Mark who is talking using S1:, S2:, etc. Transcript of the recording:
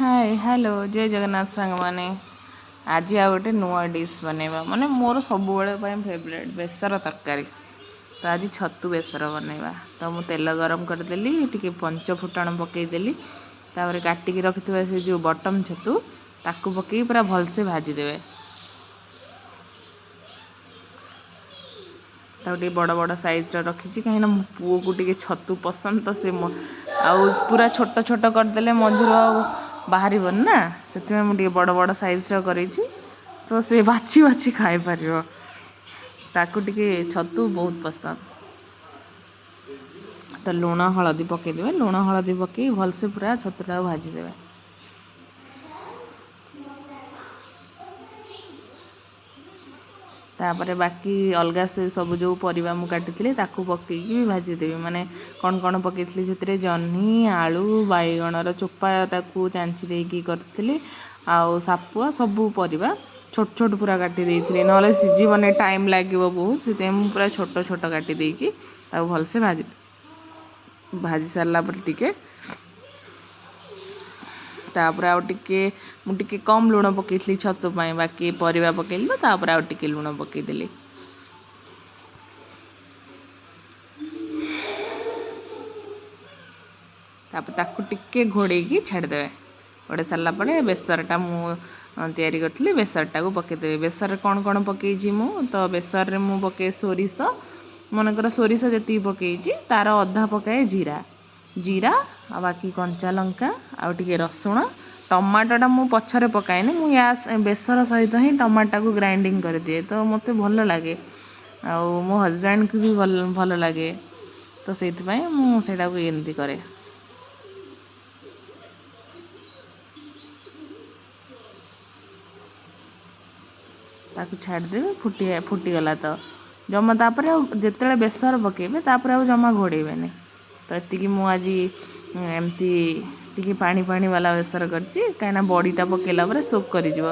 S1: ହାଏ hello, ଜୟ ଜଗନ୍ନାଥ ସାଙ୍ଗମାନେ। ଆଜି ଆଉ ଗୋଟେ ନୂଆ ଡିଶ୍ ବନେଇବା, ମାନେ ମୋର ସବୁବେଳେ ପାଇଁ ଫେଭରେଟ୍ ବେସର ତରକାରୀ। ତ ଆଜି ଛତୁ ବେସର ବନେଇବା। ତ ମୁଁ ତେଲ ଗରମ କରିଦେଲି, ଟିକେ ପଞ୍ଚ ଫୁଟଣ ପକାଇଦେଲି। ତାପରେ କାଟିକି ରଖିଥିବା ସେ ଯେଉଁ ବଟମ୍ ଛତୁ, ତାକୁ ପକାଇକି ପୁରା ଭଲସେ ଭାଜିଦେବେ। ତାକୁ ଟିକେ ବଡ଼ ବଡ଼ ସାଇଜ୍ର ରଖିଛି, କାହିଁକିନା ମୋ ପୁଅକୁ ଟିକେ ଛତୁ ପସନ୍ଦ। ତ ସେ ଆଉ ପୁରା ଛୋଟ ଛୋଟ କରିଦେଲେ ମଝିରୁ ଆଉ ବାହାରିବନି ନା, ସେଥିପାଇଁ ମୁଁ ଟିକେ ବଡ଼ ବଡ଼ ସାଇଜ୍ର କରିଛି, ତ ସେ ବାଛି ବାଛି ଖାଇପାରିବ। ତାକୁ ଟିକେ ଛତୁ ବହୁତ ପସନ୍ଦ। ତ ଲୁଣ ହଳଦୀ ପକାଇଦେବେ। ଲୁଣ ହଳଦୀ ପକାଇ ଭଲସେ ପୁରା ଛତୁଟାକୁ ଭାଜିଦେବେ। ତାପରେ ବାକି ଅଲଗା ସେ ସବୁ ଯେଉଁ ପରିବା ମୁଁ କାଟିଥିଲି, ତାକୁ ପକାଇକି ବି ଭାଜିଦେବି। ମାନେ କ'ଣ କ'ଣ ପକାଇଥିଲି ସେଥିରେ? ଜହ୍ନି, ଆଳୁ, ବାଇଗଣର ଚୋପା ତାକୁ ଚାଞ୍ଚି ଦେଇକି କରିଥିଲି, ଆଉ ସାପୁଆ, ସବୁ ପରିବା ଛୋଟ ଛୋଟ ପୁରା କାଟି ଦେଇଥିଲି। ନହେଲେ ସିଝିବନି, ଟାଇମ୍ ଲାଗିବ ବହୁତ। ସେଥିପାଇଁ ମୁଁ ପୁରା ଛୋଟ ଛୋଟ କାଟି ଦେଇକି ତାକୁ ଭଲସେ ଭାଜି ଭାଜି ସାରିଲା ପରେ ଟିକେ ତାପରେ ଆଉ ଟିକେ, ମୁଁ ଟିକେ କମ୍ ଲୁଣ ପକାଇଥିଲି ଛତୁ ପାଇଁ, ବାକି ପରିବା ପକାଇଲି ତ ତାପରେ ଆଉ ଟିକେ ଲୁଣ ପକାଇଦେଲି। ତାପରେ ତାକୁ ଟିକେ ଘୋଡ଼େଇକି ଛାଡ଼ିଦେବେ। ଘୋଡ଼େଇ ସାରିଲା ପରେ ବେସରଟା ମୁଁ ତିଆରି କରିଥିଲି, ବେସରଟାକୁ ପକାଇଦେବେ। ବେସରରେ କ'ଣ କ'ଣ ପକାଇଛି ମୁଁ? ତ ବେସରରେ ମୁଁ ପକାଏ ସୋରିଷ। ମନେକର ସୋରିଷ ଯେତିକି ପକାଇଛି, ତାର ଅଧା ପକାଏ ଜିରା, ଜିରା ଆଉ ବାକି କଞ୍ଚା ଲଙ୍କା ଆଉ ଟିକେ ରସୁଣ। ଟମାଟୋଟା ମୁଁ ପଛରେ ପକାଏନି, ମୁଁ ୟା ବେସର ସହିତ ହିଁ ଟମାଟୋଟାକୁ ଗ୍ରାଇଣ୍ଡିଙ୍ଗ କରିଦିଏ। ତ ମୋତେ ଭଲ ଲାଗେ ଆଉ ମୋ ହଜବେଣ୍ଡକୁ ବି ଭଲ ଭଲ ଲାଗେ, ତ ସେଇଥିପାଇଁ ମୁଁ ସେଇଟାକୁ ଏମିତି କରେ। ତାକୁ ଛାଡ଼ିଦେବେ। ଫୁଟି ଫୁଟିଗଲା ତ ଜମା, ତାପରେ ଆଉ ଯେତେବେଳେ ବେସର ପକାଇବେ, ତାପରେ ଆଉ ଜମା ଘୋଡ଼େଇବେନି। ତ ଏତିକି। ମୁଁ ଆଜି ଏମିତି ଟିକେ ପାଣି ପାଣି ବାଲା ବେସର କରିଛି, କାହିଁକିନା ବଡ଼ିଟା ପକାଇଲା ପରେ ସୁପ୍ କରିଯିବ।